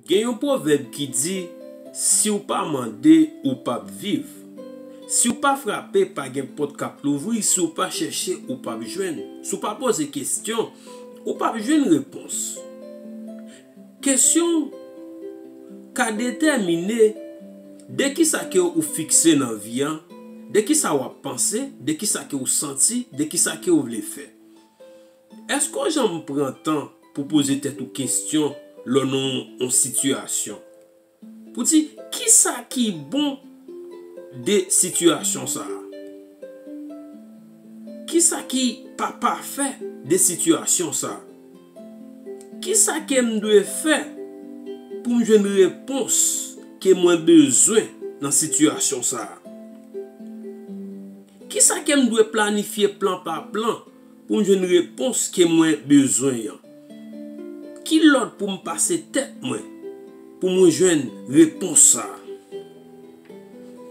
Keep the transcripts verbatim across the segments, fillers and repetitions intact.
Gen yon pwovèb ki di, si w pa mande, ou p ap viv. Si w pa frape, pa gen pòt k ap louvri, si w pa chèche, ou p ap jwenn. Si w pa poze kesyon, ou p ap jwenn repons. Kesyon ka detèmine de kisa ke ou fikse nan vi a, de kisa w ap panse, de kisa ke ou santi, de kisa ke ou vle fè. Èske w janm pran tan pou poze tèt ou kesyon lè w nan yon sitiyasyon? Pou di, kisa ki bon de sitiyasyon sa a? Kisa ki pa pafè de sitiyasyon sa a? Kisa ke m dwe fè pou m jwenn repons ke mwen bezwen nan sitiyasyon sa a? Kisa ke m dwe planifye plan pa plan pou m jwenn repons ke mwen bezwen an? Ki lòd pou m pase tèt mwen pou mwen jwenn repons sa a?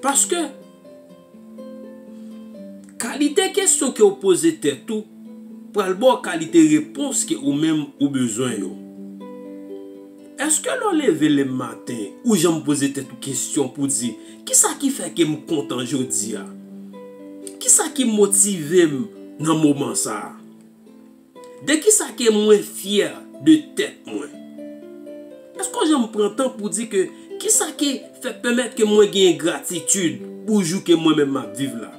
Paske kalite kesyon ke w poze tèt ou pral ba w kalite repons ke ou menm ou bezwen yo. Èske lè w leve lè maten, ou janm poze tèt ou kesyon pou di, kisa ki fè ke m kontan jodi a? Kisa ki motive m nan moman sa a? De kisa ke mwen fyè de tèt mwen? Èske w janm pran tan pou di ke kisa ki fè pèmèt ke mwen genyen gratitid pou jou ke mwen menm m ap viv la?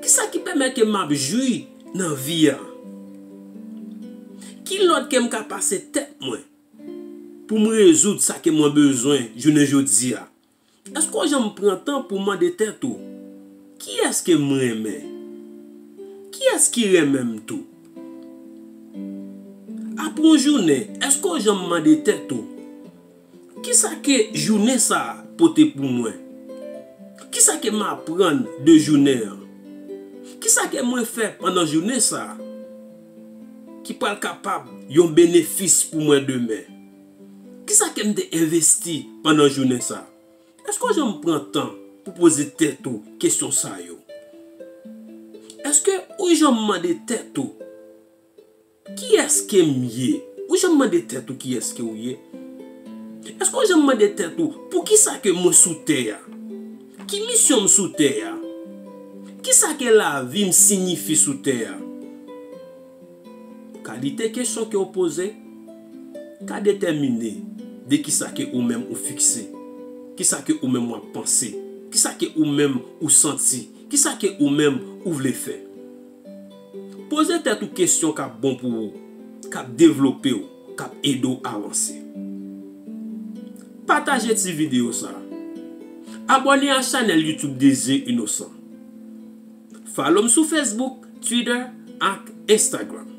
Kisa ki pèmèt ke m ap jwi nan vi a? Ki lòd ke m ka pase tèt mwen pou m rezoud sa ke mwen bezwen jounen jodi a? Èske w janm pran tan pou mande tèt ou, kiyès ke m renmen? Kiyès ki renmen m tou? Apre yon jounen, èske w janm mande tèt ou, kisa ke jounen sa a pote pou mwen? Kisa ke m aprann de jounen an? Kisa ke mwen fè pandan jounen sa a ki pral kapab yon benefis pou mwen demen? Kisa ke m te envesti pandan jounen sa a? Èske w janm pran tan pou poze tèt ou kesyon sa yo? Èske ou janm mande tèt ou, kiyès ke m ye? Ou janm mande tèt ou kiyès ke ou ye? Èske w janm mande tèt ou, poukisa ke mwen sou tè a? Ki misyon m sou tè a? Kisa ke lavi m siyifi sou tè a? Kalite kesyon ke w poze ka detèmine de kisa ke ou menm ou fikse, kisa ke ou menm w ap panse, kisa ke ou menm ou santi, kisa ke ou menm ou vle fè. Poze tèt ou kesyon k ap bon pou ou, k ap devlope w, k ap ede w avanse. Pataje ti videyo sa a. Abòne a chanèl YouTube Désir Innocent. Follow m sou Facebook, Twitter ak Instagram.